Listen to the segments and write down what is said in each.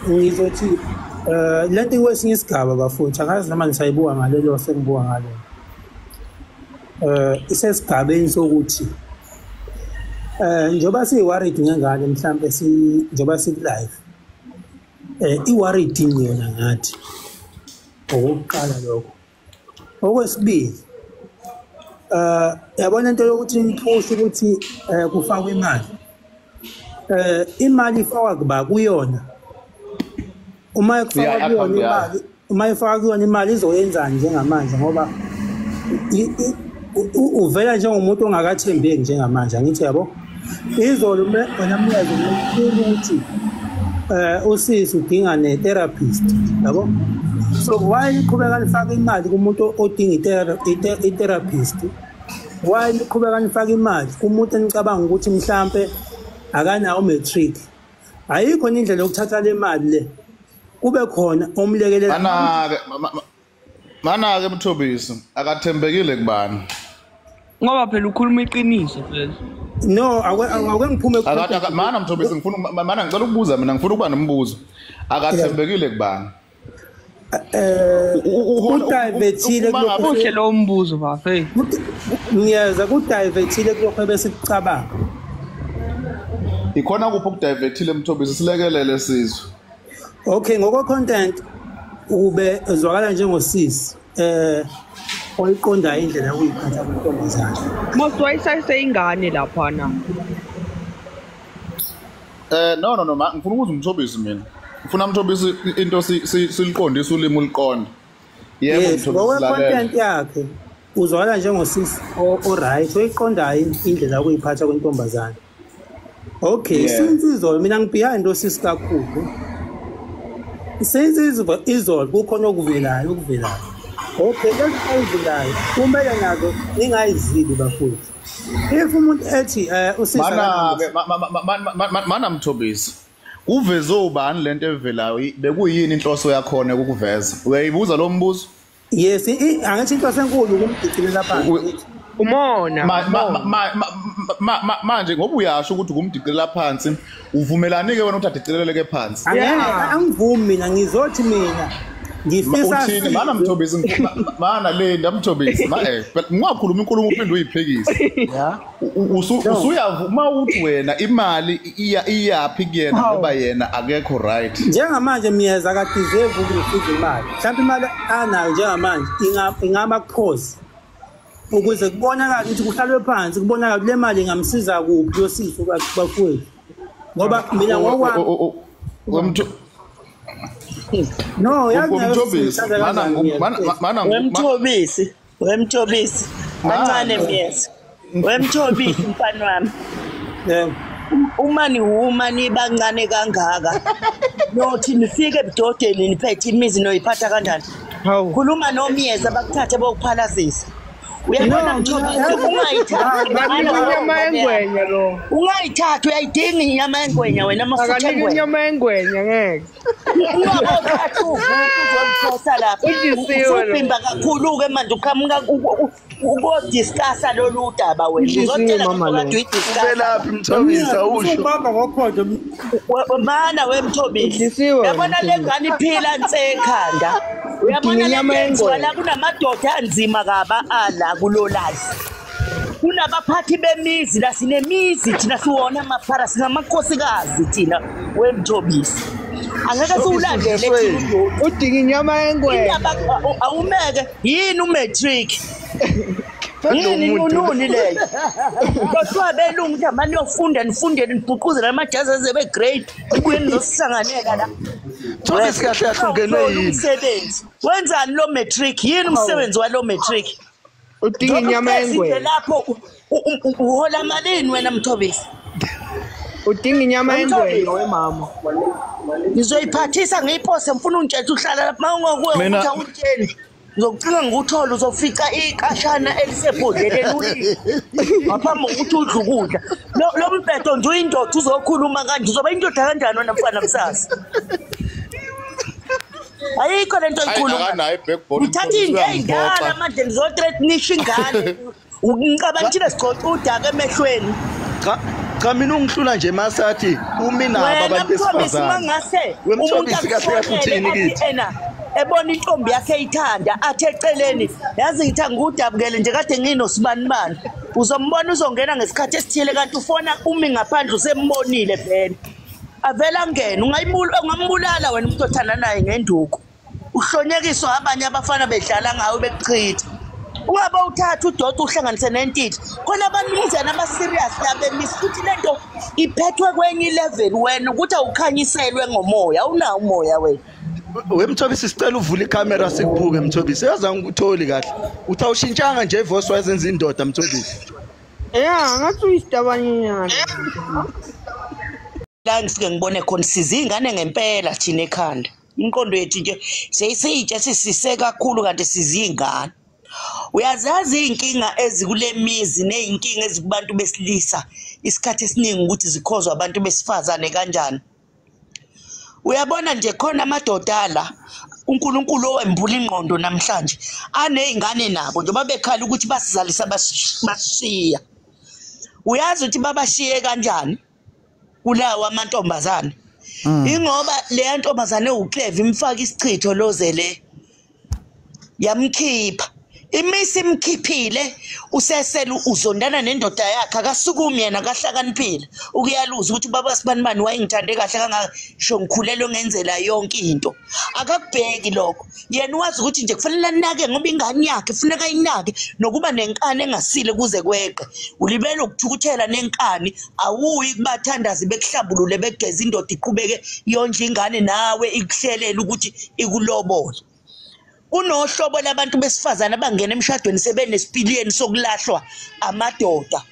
Ngizothi lento kwesinye isigaba bafuthu angazi noma nisayibuka ngalelo sengibuka ngalo. Isesigabeni sokuthi njoba siyi-worried ngengane mhlambe si njoba siku-live i-worried yona ngathi okokuqala lokho. Okwesibili yabona into yokuthi niphushe ukuthi kufakwe imali. Imali ifakwa kuba kuyona. Uma ifakwa kuyona imali, uma ifakwa kuyona imali izoyenzani njengamanje ngoba uvela njengomuntu ongakathembeki njengamanje angithi yabo. Izolo wena Myeza ukuthi usisi udinga ne-therapist yabo. So why niqhubeka nifaka imali kumuntu odinga i-therapist? Why niqhubeka nifaka imali kumuntu enicabanga ukuthi mhlambe akanawo matric? Ayikho indlela yokuthatha le mali le kube khona omlekelela. Mana-ke Mthobisi akathembekile kubani? Ngoba phela ukhuluma iqiniso phela. No, ake ngiphume mana Mthobisi ngifuna mana ngicela ukubuza mina ngifuna ukuba nombuzo. Akathembekile kubani? Udivertile kulokho lo mbuzo bafe. Ngiyeza kudivertile kulokho bese kucabanga. Ikhona kuphi ukudivertile Mthobisi silekelele sizwe. Okay, ngoko content ube zwakala njengosisi oyiqonda indlela yokuyiphatha kwentombazane. Most wayisayise ingane lapha na. No no ngifuna ukuza uMthobisi mina. Ngifuna Mthobisi into siliqondise ulimi uliqonde. Yebo Mthobisi lalela. Content yakhe uzwakala njengosisi o right oyiqondayo indlela yokuyiphatha kwentombazane. Okay, since izolo mina ngibehind osisi kakhulu. Since izolo kukhona okuvelayo okuvelayo. Okay, lezi okuvelayo kumele nazo ningayizibi bafowethu. If umuntu ethi usisi mana Mthobisi uveze ubani lento evelayo bekuyini inhloso yakhona ukuveza? Uyayibuza lo mbuzo? Yes, angithi inhloso enkulu ukumdicilela phansi. Umona manje ngoba uyasho ukuthi ukumdicilela phansi uvumelani ke wena ukuthi adicileleke phansi? Angivumi mina ngizothi mina ngifisa uthini mana Mthobisi mana le Mthobisi ungakhuluma inkulumo uphinde uyiphikise. Usuyavuma ukuthi wena imali iyaphi kuyena ngoba yena akekho right. Njengamanje Myeza akadeserve ukureceive imali. Mhlawumbe imali anayo njengamanje ingaba pause ukuze kubonakale ukuthi kuhlalwe phansi kubonakale le mali ingamsiza kuphi yosisi bafowethu. Ngoba mina ngokwami no yazi mana Wemthobisi kancane Myeza Wemthobisi mfana wami. Yebo uma niwuma nibancane kangaka nothi nifike ebudodeni niphethe imizi noyiphatha kanjani? Khuluma noMyeza bakuthathe bokuphalazisa. Uyabona Mthobisi ungayithathi inyama yengwenya lo. Ungayithathi uyayidinga inyama yengwenya wena amafutha engwenya. Inyama yengwenya ngeke. Ungabothatha uzophosa lapha. Usubhimba kakhulu ke manje uqhamuka ukodiscussa lolu daba wena. Uzotshela ukuthi uyidiscussa. Velaphi Mthobisi awusho. Ubaba ngokhodo mana weMthobisi. Uyabona le ngane iphila nse ekhanda. Uyabona le nto la kunamadoda anzima kaba ala kulo life. Kunabaphathi bemizi la sinemizi thina siwona amaphara singamakhosikazi thina weMthobisi. Angeke siwulandele thina udinga inyama yengwenya. Awumeke yini umatric? Yini nununi leyo? Kodwa belungu ukuthi manje niyofunda nifundele nibhuquzele amajazi aze be grade ibuye nizosihlanganela la. Mthobisi kahle kahle ungenwe yini? Umsebenzi. Wenzani lo matric? Yini umsebenzi walo matric? Udinga inyama yengwenya. Lapho uhola malini wena Mthobisi? Udinga inyama yengwenya wemama. Ngizoyiphathisa ngiyipose ngifuna ungitshela uhlala lapha mawungokuwe ukuthi awungitsheli. Ngizokucinga ngikuthola uzofica iqashana elisebhodleleni ulile. Ngaphambi kokuthi udle ukudla. Lo mbhedo nje uyindoda uzokhuluma kanje uzoba indoda kanjani wena mfana kusasa? Ayikho lento eyikhuluma. Uthatha into ey'ndala manje ngizothreatenisha ingane. Ngicabanga thina sigcoca udaka emehlweni. Cha Cha mina ungihlula nje masathi umi nabo abantu besifazane. Umuntu kahle kithi ebona intombi yakhe eyithanda athi eceleni yazi ngithi angikudabukele nje kade nginosibanibani uzombona uzongena ngesikhathi esithile kanti ufona umi ngaphandle usembonile vele avela angene ungambulala wena umuntu othanda naye ngenduku uhlonyekiswa abanye abafana bedlala ngawe bekuchitha ungabe uthatha udoti uhlanganise nentitha khona abanumzana aba-serious labemisa futhi lento iphethwe kwenye i-level wena ukuthi awukhanyiselwe ngomoya awunawo umoya wena. Wemthobisi sicela uvule ikhamera sikubuke Mthobisi. Yazi angikutholi kahle. Uthi awushintshanga nje ivoice wayenza indoda Mthobisi. Yeah, ngathi uyisitabanyana. La ngifike ngibone khona siza ingane ngempela thina ekhanda. Inqondo yethu nje seyisitshe sisise kakhulu kanti siza ingane. Uyazazi inkinga ezikule mizi nezinkinga ezikubantu besilisa isikhathi esiningi ukuthi zikhozwa abantu besifazane kanjani. Uyabona nje khona amadoda la uNkulunkulu owembula ingqondo namhlanje anezingane nabo njengoba bekhala ukuthi basizalisa basishiya. Uyazi ukuthi babashiye kanjani kulawa amantombazane? Ingoba le ntombazane uCleve imfaka isichitho lozele yamkhipha. Imisi imkhiphile usesele uzondana nendoda yakhe akasukumi yena akahlakaniphile ukuyaluza ukuthi baba sibanibani wayengithande kahle kangaka sho ngikhulelwe ngenzela yonke into akakubheki lokho yena wazi ukuthi nje kufanele anake ngoba ingane yakhe kufuneka ayinake nokuba nenkani engasile kuze kweqe ulibele ukuthukuthela nenkani awuyi kubathandazi bekuhlambulule bekugeza indoda iqhubeke yondle ingane nawe ikuhlelele ukuthi ikulobole. Kunohlobo labantu besifazane abangena emshadweni sebenesipiliyeni sokulahlwa amadoda.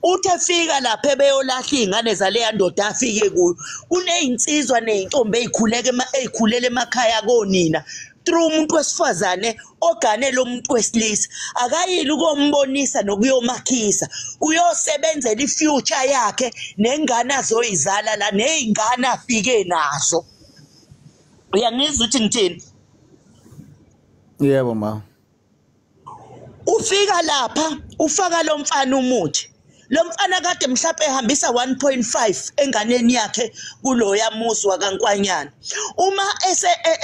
Uthi efika lapha ebeyolahla iy'ngane zaleya ndoda afike kuyo kuneyinsizwa ney'ntombi ey'khulele emakhaya konina through umuntu wesifazane ogane lo muntu wesilisa akayile ukombonisa nokuyomakhisa uyosebenzela i-future yakhe nengane azoyizala la ney'ngane afike nazo. Uyangizwa ukuthi ngithini? Yebo ma. Ufika lapha ufaka lo mfana umuthi. Lo mfana kade mhlawumbe ehambisa 1.5 enganeni yakhe kuloya muzi wakankwanyana. Uma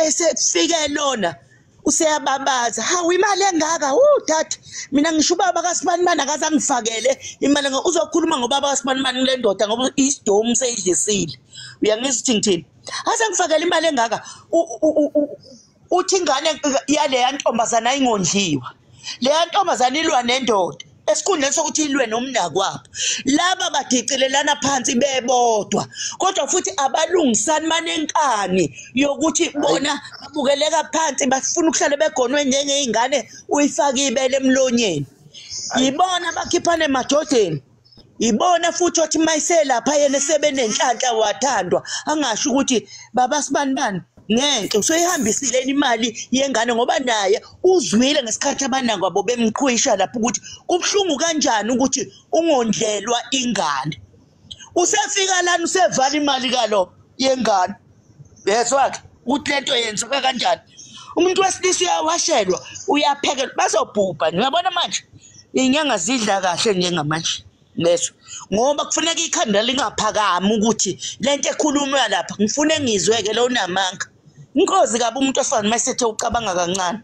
esefike lona useyababaza, hawu imali engaka, tata mina ngisho ubaba kaSibanibani akazangifakele imali uzokhuluma ngobaba kaSibanibani kule ndoda ngoba isidomu seyidlisile. Uyangizwa ukuthi ngithini? Azangifakele imali engaka. Uthi ingane yaleya ntombazana ayingondliwa. Leya ntombazana ilwa nendoda esikhundleni sokuthi ilwe nomnakwabo. Laba badicilelana phansi bebodwa. Kodwa futhi abalungisani manenkani yokuthi bona babukeleka phansi bafuna ukuhlala begonwe njengezingane uyifaka ibele emlonyeni. Yibona bakhiphana emadodeni. Ibona futhi othi mayiselapha yena sebenenhlanhla wathandwa angasho ukuthi baba sibanibani ngeke usuyihambisile imali yengane ngoba naye uzwile ngesikhathi abanangwabo bemqhwisha lapho ukuthi kubuhlungu kanjani ukuthi ungondlelwa ingane. Usefika lana usevala imali kalo yengane. Yezwa ke ukuthi lento yenzeka kanjani. Umuntu wesilisa uyawashelwa uyaphekelwa bazobhubha. Ngiyabona manje inyanga zidla kahle njengamanje. Leso ngoba kufuneka ikhanda lingaphakami ukuthi lento ekhulunywa lapha ngifune ngizweke lo unamanga. Inkozi kabi umuntu osana mayisethe ucabanga kancane.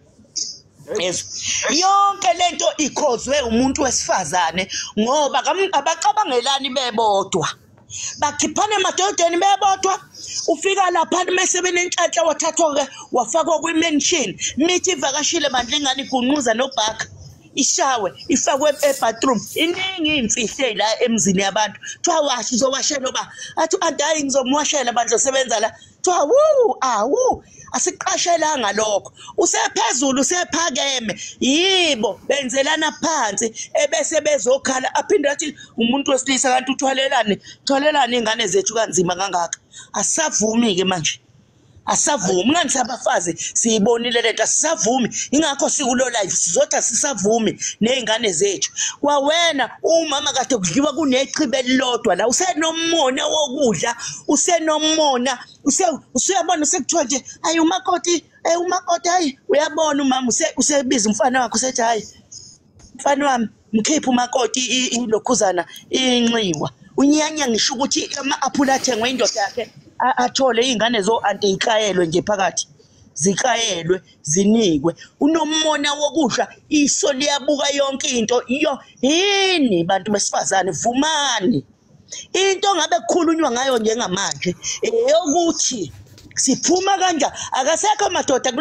Yezwa yonke lento ikhozwe umuntu wesifazane ngoba abacabangelani bebodwa. Bakhiphana emadodeni bebodwa. Ufika lapha mase benenhlanhla wathathwa ke wafakwa kwi-mansion mithi ivakashile bandla ingane igunquza nobhaka ishawe ifakwe ebathroom iningi imfihle la emzini yabantu kuthiwa washa uzowashela oba athi andayi ngizomwashela bandla sebenza la kuthiwa wu awu asiqashelanga lokho usephezulu usephakeme yibo benzelana phansi ebese bezokhala aphinde athi umuntu wesilisa kanti uthwalelane thwalelane ingane zethu kanzima kangaka asavumi ke manje. Asavumi ngani sabafazi siyibonile lento asisavumi ingakho sikulo life sizothi asisavumi nezingane zethu. Kwawena umama kade kudliwa kunechibe elilodwa la usenomona wokudla usenomona usuyabona usekuthiwa nje ayi umakoti umakoti hayi uyabona umama usebiza umfana wakhe usethi hayi mfana wami mkhiphe umakoti ilokhuzana inxiwa. Unyanya ngisho ukuthi ama-aphula athengwe indoda yakhe athole iy'ngane zo-anti y'klayelwe nje phakathi. Ziklayelwe, zinikwe. Unomona wokudla, iso liyabuka yonke into. Yo, yini bantu besifazane, vumani. Into ngabe kukhulunywa ngayo njengamanje eyokuthi siphuma kanjani. Akasekho amadoda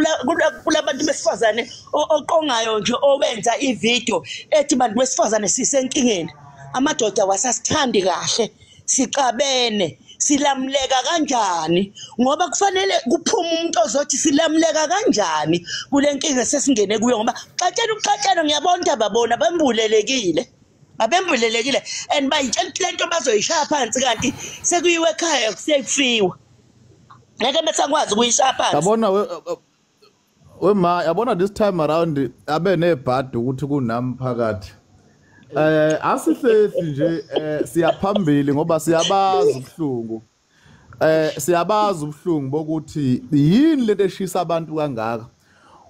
kulabantu besifazane oqongayo nje owenza ividiyo ethi bantu besifazane sisenkingeni. Amadoda wasasithandi kahle, sixabene, silamuleka kanjani? Ngoba kufanele kuphume umuntu ozothi silamuleka kanjani kule nkinga sesingene kuyo, ngoba xatshana ukuxatshana ngiyabona ukuthi ababona bembulelekile. Babembulelekile and bayitshela ukuthi lento bazoyishaya phansi, kanti sekuyiwe ekhaya kusekufiwa. Ngeke besakwazi ukuyishaya phansi. Yabona we ma, yabona this time around abe nebhadi ukuthi kunami phakathi. Asihlehli nje, siyaphambili ngoba siyabazi ubuhlungu. Siyabazi ubuhlungu bokuthi yini lento eshisa abantu kangaka.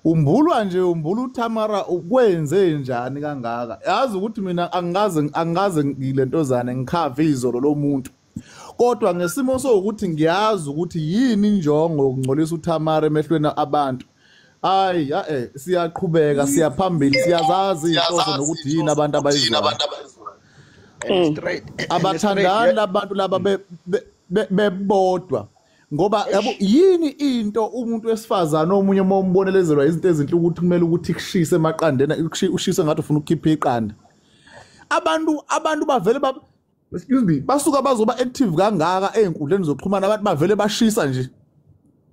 Umbulwa nje, umbula uTamara ukwenze njani kangaka. Yazi ukuthi mina angikaze ngilentozane ngikhave izolo lomuntu. Kodwa ngesimo sokuthi ngiyazi ukuthi yini injongo yokungcolisa uTamara emehlweni abantu. Hayi, siyaqhubeka siyaphambili, siyazazi inhloso nokuthi yini abantu abayizwayo. Abathandani abantu laba bebodwa. Ngoba yabo yini into umuntu wesifazane omunye uma umbonelezelwa izinto ezinhle ukuthi kumele ukuthi kushise emaqandeni, ushise ngathi ufuna ukukhipha iqanda. Abantu bavele excuse me, basuka bazoba active kangaka ey'nkundleni zokuxhumana, abantu bavele bashisa nje.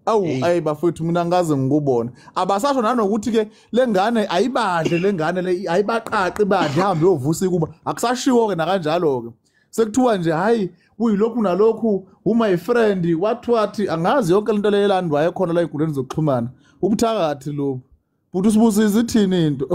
Awu ayi bafethu, mina ngikaze ngikubona. Abasasho nanokuthi ke lengane ayibadle, lengane le ayibaqaqi badle, ihambe yovusa ikuba. Akusashiwo ke nakanjalo ke. Sekuthiwa nje hayi kuyilokhu nalokhu, my friend wathi angazi yonke lento le elandwayo khona la ey'nkundleni zokuxhumana. Ubuthakathi lobu. Buthi uSibusiso ithini into?